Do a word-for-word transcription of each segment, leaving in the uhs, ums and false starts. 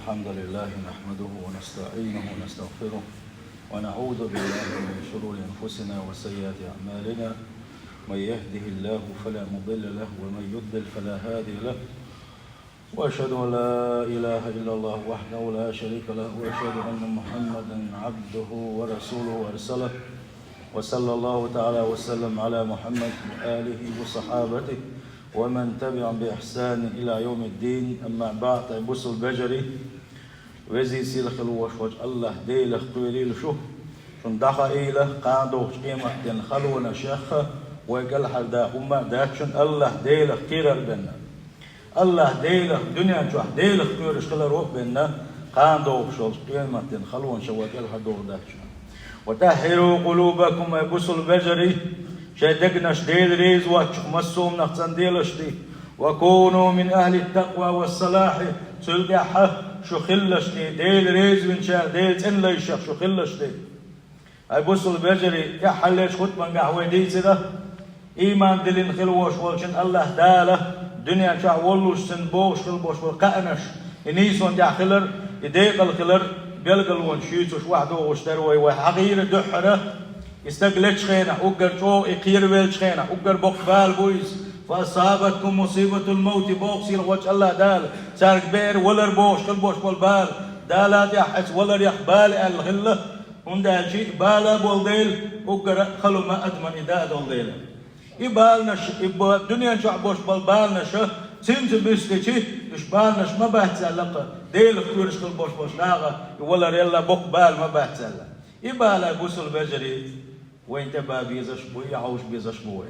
الحمد لله نحمده ونستعينه ونستغفره، ونعوذ بالله من شرور أنفسنا وسيئات أعمالنا. من يهده الله فلا مضل له، ومن يضلل فلا هادي له. وأشهد أن لا إله إلا الله وحده لا شريك له، وأشهد أن محمدا عبده ورسوله أرسله، وصلى الله تعالى وسلم على محمد وآله وصحابته ومن تبعهم بإحسان إلى يوم الدين. أما بعد، ай бусалба вежарий, везий, сийлахь хила волуш волчу АллахӀ-Делах кхоьрийла шу, шуна дӀахаийла, кхана догӀучу къематдийнан халонаш, вай кӀелхьардаха хӀумма а дац шуна, АллахӀ-Делах кхерар бен. АллахӀ-Делах, дуьнен чохь Делах кхоьруш хилар а бен, кхана догӀуш долчу къематдийнан халонаш вай кӀелхьардохур дац шуна. وطهروا قلوبكم, ай бусалба вежарий, шайн дегнаш Дела реза воцчух массо а хӀуманах цӀанделаш де. وكونوا من أهل التقوى والصلاح, цул тӀаьхьа шу хилалаш де, Дела реза винчарах, Делан цӀена лайшах шу хилалаш де. Ай бусалба вежарий, тӀаьххьарлерчу хутбангахь вай дийцира, ийман диллина хила волуш волчун АллахӀ-Дала дуьнен чохь воллушцун бохуш хила болуш болу кхаьънаш, и нийсонан тӀехь хилар, и декъала хилар, билгалонаш юьйцуш охьадогӀуш дара вай, вай хьахийра дуьххьара, и стаг лечу хенахь, уггар чӀогӀа и кхеравеллачу хенахь, уггар боккха бала бу иза. فأصابتهم مصيبة الموت, боху сийлахь волчу АллахӀ-Дала, цаьрга беара валар бохуш хила болуш болу бала, Дала тӀехь оцу валарех бала аьлла хилла, хӀунда аьлча и бала болу дела, уггар а хала хӀума адаман и да а долу дела. И баланаш, и бо-, дуьнен чохь болуш болу баланаша цуьнца буьстичи, уьш баланаш ма бац аьлла-кх, Делах кхоьруш хила болуш болчу наха и валар елла боккха бала ма бац аьлла. И бала, ай бусалба вежарий, вайна тӀе бан безаш бу, и хьовша безаш бу вай.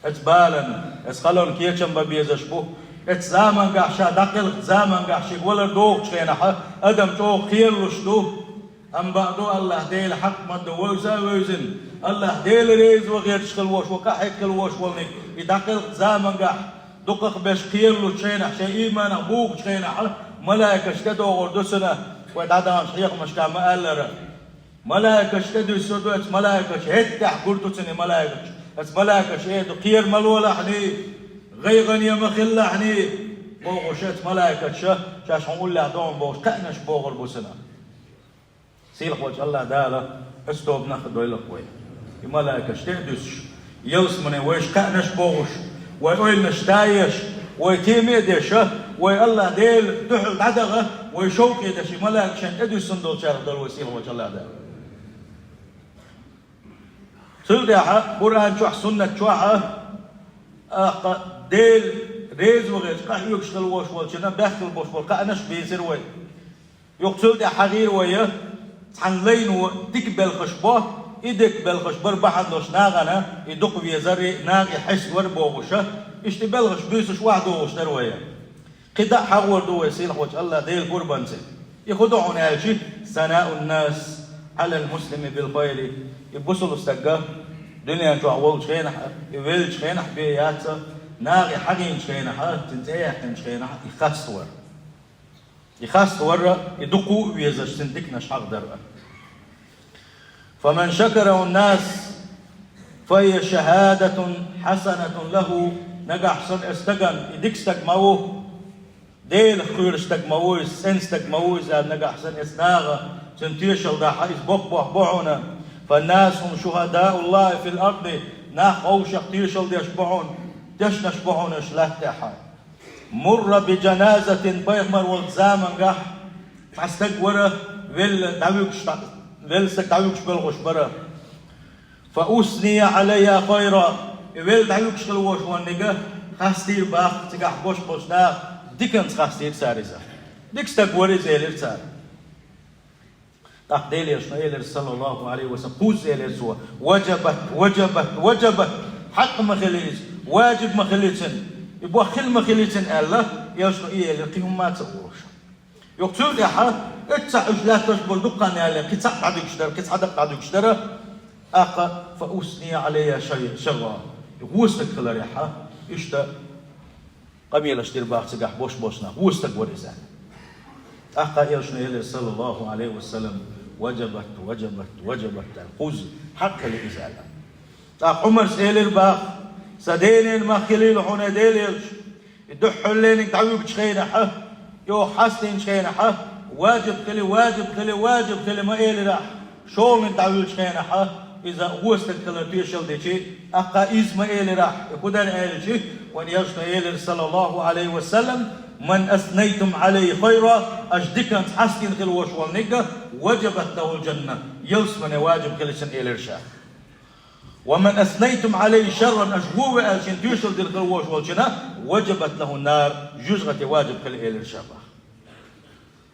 Оцу балан, оцу халон кечам бан безаш бу. Оцу замангахь, ша дӀакхелхачу замангахь шега валар дохучу хенахь, адам чӀогӀа кхералуш ду. Амма бакъду, АллахӀ-Дела хьакъ ма ду вевза а вевзина, АллахӀ-Дела реза ван гӀерташ хила волуш, ван къахьега хила волуш волниг, и дӀакхелхачу замангахь, дукхах берш кхералучу хенахь, шайн ийманах бухучу хенахь, малайкаш тӀедогӀур ду цунна, вай дӀадаханчу хьехамашкахь ма-аллара. Малайкаш тӀедуьссур ду, оцу малайкаша хӀетахь гур ду цунна и малайкаш. Оцу малайкаша эр ду: «Кхера ма лолахьний, гӀайгӀане ма хилалахьний», бохуш, оцу малайкаша шаьш хьуна уллехь догӀун бохуш, кхаьънаш бохур бу цунна. Сийлахь волчу АллахӀ-Дала оцу тобанах а дойла-кх вай. И малайкаш тӀе а дуьссуш, ялсамане вайша кхаьънаш бохуш, вай ойланаш дӀаеш, вай теме а деш, вай АллахӀ-Делан дуьхьал дӀадаха, вай шовкъе деш, и малайкаш шайна тӀедуьссун долчарах дойла вай сийлахь волчу АллахӀ-Дала. Цул тӀаьхьа Къуръан чохь, суннат чохь а, аккха, Дела реза ван гӀерташ къахьоьгуш хила волуш волчунна баьхкина болуш болу кхаьънаш а бийцира вай. Юха цул тӀаьхьа хьахийра вай, цхьана лайно дика белхаш бо, и дика белхаш бар бахьана долуш нахана и дукха везар, и наха и хьеставар бохуш, иштта и белхаш буьйсуш охьадогӀуш дара вай. КхидӀа а хьахор ду вай сийлахь волчу АллахӀ-Делан пурбанца. И хӀун ду хьуна аьлча, ثناء الناس على المسلم بالخير. И бусалба стага дуьнен чохь волчу хенахь а, и веллачу хенахь а бен яц, наха и хьахийначу хенахь а, цуьнан цӀе яьккхинчу хенахь а и хаставар. И хаставар а, и дукха а везаш цуьнан диканаш хьахадар а. فمن شكره الناس فهي شهادة حسنة له. Нагахь санна оцу стагана, и дика стаг ма ву, Делах кхоьруш стаг ма ву иза, цӀена стаг ма ву иза аьлла, нагахь санна оцу наха цуьнан тоьшалла дахь, иза боккха бохь бу хьуна. فالناس هم شهداء الله في الأرض. Нах хьовшах тоьшалла деш бу хьуна, дешнаш бу хьуна уьш латта тӀехь. مر بجنازة, пайхамар волчу замангахь цхьа стаг вара, велла дӀавуьгуш, велла стаг дӀавуьгуш белхаш бара. فأثني عليها خيرا. И велла дӀавуьгуш хила волуш волниг хастийра боху цигахь болуш болчу наха, диканца хастийра цара иза. Дика стаг вара иза, элира цара. ТӀаккха Делан Элчано элира, саллаллаху Ӏалайхи ва саллам, кхузза элира цо: «Ваджабат, ваджабат, ваджабат! Хьакъ ма хили иза, ваджиб ма хили цуьнан, и бохь хила ма хили цуьнан», – аьлла, Элчано и элира, кхин хӀумма а ца олуш. Юха цул тӀаьхьа, оццахь уьш лаьтташ болу дукха хан ялале, кхин цхьаъ дӀадуьгуш дара, кхин цхьа дакъа дӀадуьгуш дара. ТӀаккха: «Фа усни Ӏалайхи шай-, шарра». Юха вон стаг хилар яхьа, иштта къамелаш дира боху цигахь болуш болчу нах, вон стаг вара иза. ТӀаккха Элчано элира, саллаллаху Ӏалайхи ва саллам: «Ваджабат, ваджабат, ваджабат», – аьлла, кхузза, хьакъ хили иза аьлла. ТӀаккха Ӏумарс элира боху: «Сан ден-ненан мах хилийла хьуна, Делан Элча, и дуьххьарлерниг дӀавуьгучу хенахь, и оха хьастийначу хенахь, Важиб хили, важиб хили, важиб хили ма элирахь, шолгӀа дӀавуьллучу хенахь иза вон стаг хилар тоьшалла дичи, тӀаккха иза ма элирахь, и хӀун дара аьлчи, вайн Элчано элира, саллаллаху Ӏалайхи ва саллам: «Ман аснайтум Ӏалайхи хайра», аша диканца хьастина хила волуш волниг, «важабат лахул джанна», ялсамане важиб хили цунна элира ша. «Ва ман аснайтум Ӏалайхи шарран», аша вон ваьлча шена тоьшалла дина хила волуш волчунна, «важабат лахун нар», жоьжахати важиб хили элира ша боху.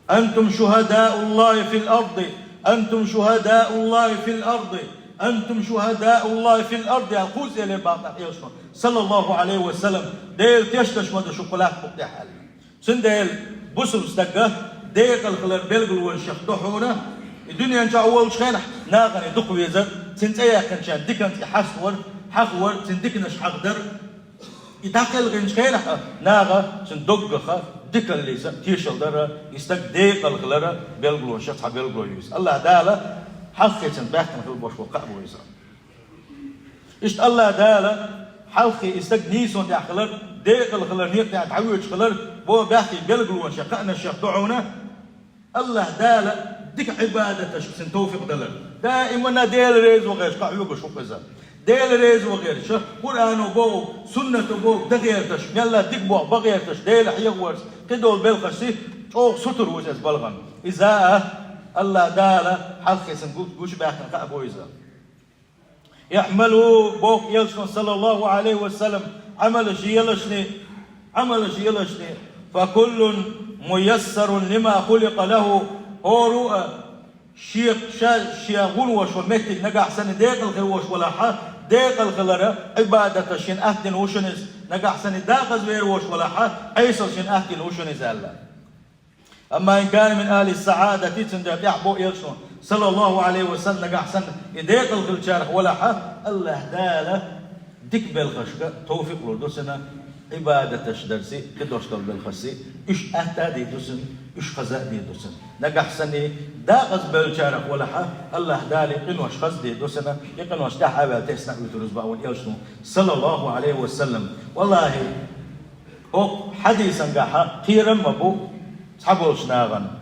«Антум шухадауллахи фил арди, антум шухадауллахи фил арди, антум шухадауллахи фил арди», аьлла, кхузза элира боху тӀаккха Элчано, саллаллаху Ӏалайхи ва саллам, Делан тешнаш ма ду шу кху лаьтта букъа тӀехь аьлла. Цундела бусалба стага декъала хилар белгалонашех ду хьуна, и дуьнен чохь волчу хенахь нахана дукха везар, цуьнан цӀе яьккхинчарна диканца и хьаставар, хьахавар, цуьнан диканаш хьахадар. И дӀакхелхинчу хенахь а наха цуьнан доггах дикаллица тешалла дара, и стаг декъала хилара белгалонашех цхьа белгало ю иза. АллахӀ Дала хьалххе цунна баьхкина хила болуш болу кхаъ бу иза. Иштта АллахӀ Дала хьалххе и стаг нийсонан тӀехь хилар, декъала хилар, некъа тӀехь дӀавоьдуш хилар, боху баьхкина белгалонашех, кхаънашех ду хьуна, АллахӀ Дала дика Ӏибадаташка цунна товфикъ далар. Даимана Дела реза ван гӀерташ кхаъ хьоьгуш ву иза. Дела реза ван гӀерташ, Къуръано боху, суннато боху дан гӀерташ, мелла дика боху бан гӀерташ, Дела хьехаварца, кхидолу белхашций чӀогӀа сутара ву иза балгӀан. Иза а АллахӀ Дала хьалххе цунна гу-, гучубаьхкина кхаъ бу иза. «Иъмалу», боху Элчано, саллаллаху Ӏалайхи ва саллам, Ӏамалаш елашний, Ӏамалаш елашний, «фа куллун муяссарун лима хуликъа лаху», хӀора а шен, ша, шен гӀун волуш волу меттиг нагахь санна декъала хир волуш валахьа, декъала хилара, Ӏибадаташ шена атта дина ву шуна иза, нагахь санна декъаза вер волуш валахьа, Ӏесалла шена атта дина ву шуна иза аьлла. «Амма ин кана мин ахли саадати», цундела тӀехь боху Элчано, саллаллаху Ӏалайхи ва саллам, нагахь санна и декъала хиллачарах валахьа, АллахӀ Дала дика белхашка товфикъ лур ду цунна, Ӏибадаташ дарций, кхидолу белхашций, уьш атта а дийр ду цунна, уьш хаза а дийр ду цунна. Нагахь санна декъаза беллачарах валахьа, АллахӀ Дала и къинош хаза дийр ду цунна, и къинош тӀаьхьа а ваьлла тесна а вуьтур иза боху Элчано, саллаллаху Ӏалайхи ва саллам. Валлахи, хӀокху хьадисангахьа кхерам а ма бу цхьаболчу нахана.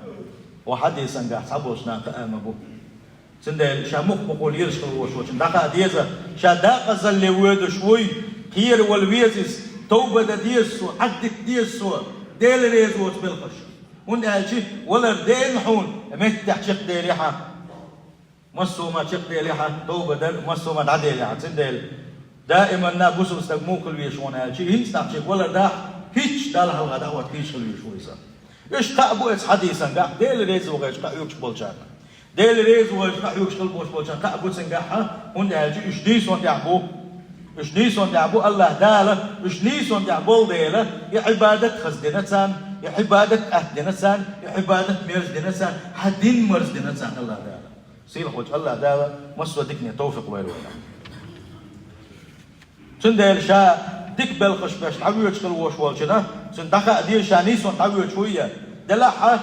Хьо хьадисангахь цхьаболчу нахана кхаа а ма бу. Цундела ша муха-муха лелаш хила волуш волчунна дӀакхаа деза, ша декъазалле воьдуш вуй, кхеравала веза иза, товба дан деза цо, Ӏаддита деза цо, Дела реза воцу белхаш. ХӀунда аьлча валар дена хьуна, меттехь чекхделехьа. Массо а ма чекхделехьа, товба дар, массо а ма дӀаделехьа, цундела. Даиманна бусалба стаг муха хила везаш ву аьлча, хӀинца тӀаккха чекх валар дахь, хӀинца Далла хьалха дӀа а хӀотта кхийча хила везаш ву иза. Уьш кхаа бу оцу хьадисангахь, Дела реза ван гӀерташ кхаъ хьоьгуш болчарна. Дела реза ван гӀерташ кхаъ хьоьгуш хила болуш болчарна кхаа бу цунгахьа, хӀунда аьлча уьш нийсонан тӀехь бу. Уьш нийсонан тӀехь бу, АллахӀ Дала уьш нийсонан тӀехь болу дела, и Ӏибадат хаза дина царна, и Ӏибадат атта дина царна, и Ӏибадат мерза дина царна, хьан дин марза дина царна АллахӀ Дала. Сийлахьчу АллахӀ Дала массо а дикане товфикъ лойла вайна. Цундела ша дика белхаш беш дӀавоьдуш хила волуш волчунна, цунна дӀакхаа деза ша нийсонан дӀавоьдуш вуй я. Делахь а,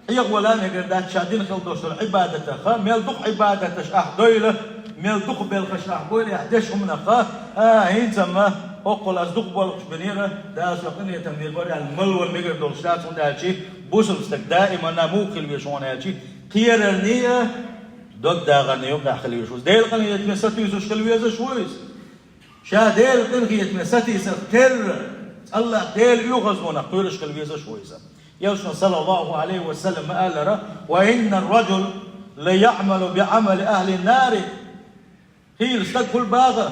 хьехавала а мегар дац ша дина хила долуш долу Ӏибадатах, мел дукха Ӏибадаташ ахь дойла, мел дукха белхаш ахь бойла, ахь деш хӀуманах, а, хӀинца-м хӀоккхул ас дукха болх беш бинера, Дала со къинхетам бийр бара аьлла, мала вала мегар долуш дац, хӀунда аьлча бусалба стаг даиманна муха хила везаш ву аьлча, кхерарний а, дог дагӀарний юкъахь хила везаш ву иза. Делан къинхетаме сатуьйсуш хила везаш ву иза. Ша Делан къинхетаме сатийсар терра, АллахӀ Делан оьгӀазлонах кхоьруш хила везаш ву иза. Элчано, саллаллаху Ӏалайхи ва саллам, ма-аллара: «Ва инна ар-раджула ла яъмалу би Ӏамали ахлин-нари». Хийла стаг хуьлу боху,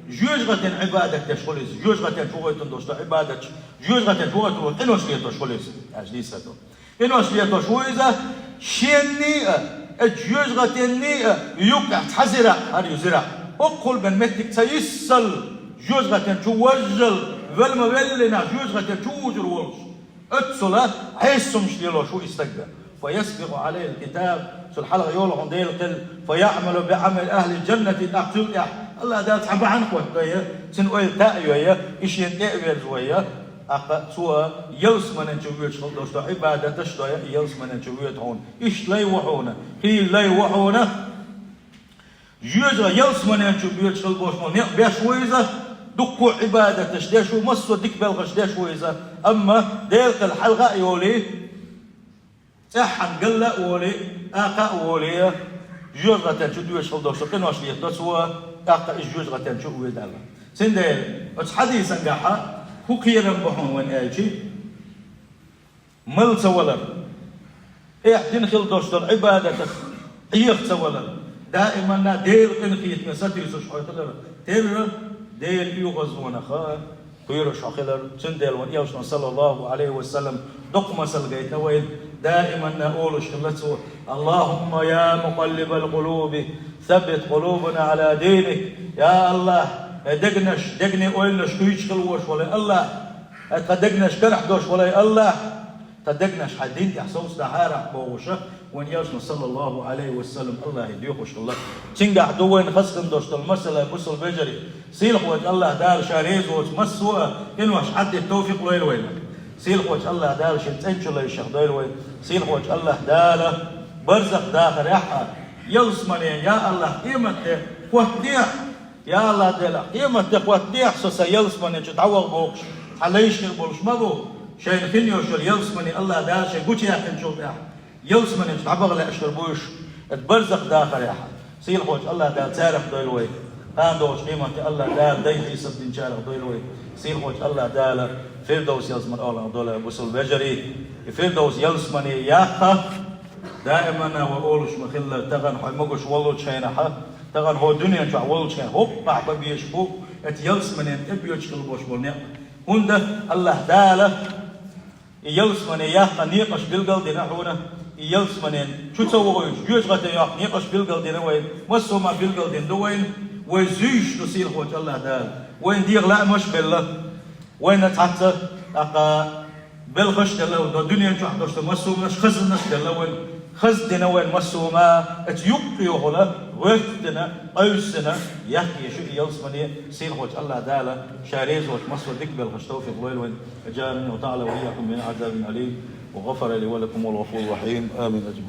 жоьжахатин Ӏибадат деш хуьлу иза, жоьжахатин чу гӀойтун долуш долу Ӏибадаташ, жоьжахатин чу гӀойтун долу къинош летош хуьлу иза, аьлча дийцар ду. Къинош летош ву иза, шенний а, оцу жоьжахатинний а юккъехь цхьа зираӀ, хӀара ю зираӀ, хӀоккхул бен меттиг ца йиссал, жоьжахатин чу важжал, вала ма веллинехь жоьжахатин чу вужур волуш. Оццула Ӏеса хӀумнаш лелош ву и стаг. «Фа ясбикъу Ӏалайхил китаб», цул хьалха йолу хьуна Делан кхел, «фа яъмалу би Ӏамали ахлил-джаннати», тӀаккха цул тӀаьхьа АллахӀ Дала цхьа бахьана хӀоттадой, цуьнан ойла таӀайой, и шена тӀе а верзавой, тӀаккха цо ялсаманен чу воьдуш хила долуш долу Ӏибадаташ дой, ялсаманен чу воьду хьуна. Иштта лай ву хьуна, хийла лай ву хьуна. Жоьжахати ялсаманен чу боьдуш хила болуш болу некъ беш ву иза, дуккха а Ӏибадаташ деш ву, массо а дика белхаш деш ву иза. Амма Делан кхел хьалха а йолий, ЦӀеххьана галла а волий, акха а волий, жоьжахатен чу доьшуш хила долуш къинош летадо цо, тӀаккха иза жоьжахатен чу а воьду аьлла. Цундела оцу хьадисангахьа хӀун кхерам бу хьуна вайна аьлча, мала ца валар, тӀехь дина хила долуш долу Ӏибадатах Ӏеха ца валар, даиманна Делан къинхетаме сатуьйсуш хьо хилар терра, Делан оьгӀазвонаха кхоьруш хьо хилар. Цундела вайн Элчано, саллаллаху Ӏалайхи ва саллам, доккха масал гайтина вайна: даиманна олуш хилла цо: «Аллахумма я мукъаллибал къулуби, саббит къулубана Ӏала диник». Я АллахӀ, хьайн дегнаш, дегнийн ойланаш кхуьйцуш хила волуш волу АллахӀ, хьайн тхан дегнаш карахь долуш волу АллахӀ, тхан дегнаш хьайн дин тӀехь совцадахьара бохуша, вайн Элчано, саллаллаху Ӏалайхи ва саллам, АллахӀе доьхуш хилла. Цуьнгахь ду вайна хазахана долуш долу масала, бусалба вежарий. Сийлахьчу АллахӀ Дала Ша реза воцу массо а къинош Ӏаддита товфикъ лойла вайна. Сийлахьчу АллахӀ Дала Шен цӀеначу лайшех дойла вай. Сийлахьчу АллахӀ Дала барзах дахарехь а, ялсамане, я АллахӀ, къематде хӀоттадехь, я АллахӀ Дела, къематде хӀоттадехь со сан ялсамане чу дӀаваха бохуш, цхьа лайш хир болуш ма бу, шайна хин йолуш йолу ялсамане АллахӀ Дала шайна гучуяьккхинчул тӀаьхьа. Ялсамане чу дӀабаха лаьаш хир бу уьш, оцу барзах дахарехь а. Сийлахьчу АллахӀ Дала царах дойла вай. Кхана догӀучу къематде АллахӀ Дала дай хьесап динчарах дойла вай. Сийлахьчу АллахӀ Дала Фирдовс ялсаманин оьгӀазлахь дойла вай, бусалба вежарий. И Фирдовс ялсамане яккха, даиманна вай олуш ма-хиллара, тахана хьо могуш воллучу хенахь, тахана хьо дуьнен чохь воллучу хенахь, хӀоккхахь бан безаш бу оцу ялсаманин тӀе боьдуш хила болуш болу некъ. ХӀунда АллахӀ Дала и ялсамане яккха некъаш билгал дина хьуна, и ялсаманин чу ца вохуьйтуш, жоьжахате йоккху некъаш билгал дина вайна, массо а ма билгал дина ду вайна, вай зуьйш ду сийлахьчу АллахӀ Дала. Вайна дегӀан лаамаш а белла, вайна цхьацца, тӀаккха, белхаш а делла, дуьнен чохь долуш долу массо а хӀуманаш, хазанаш а делла вайна, хаза дина вайна массо а ма, оцу юккъехула гӀоьртина, къевсина, яккха еза ю и ялсамане, сийлахьчу АллахӀ Дала Ша реза волчу массо а дика белхаш товфикъ лойла вайна. أجارني الله تعالى وإياكم من عذاب أليم، وغفر لي ولكم، والغفور الرحيم. آمين أجمعين.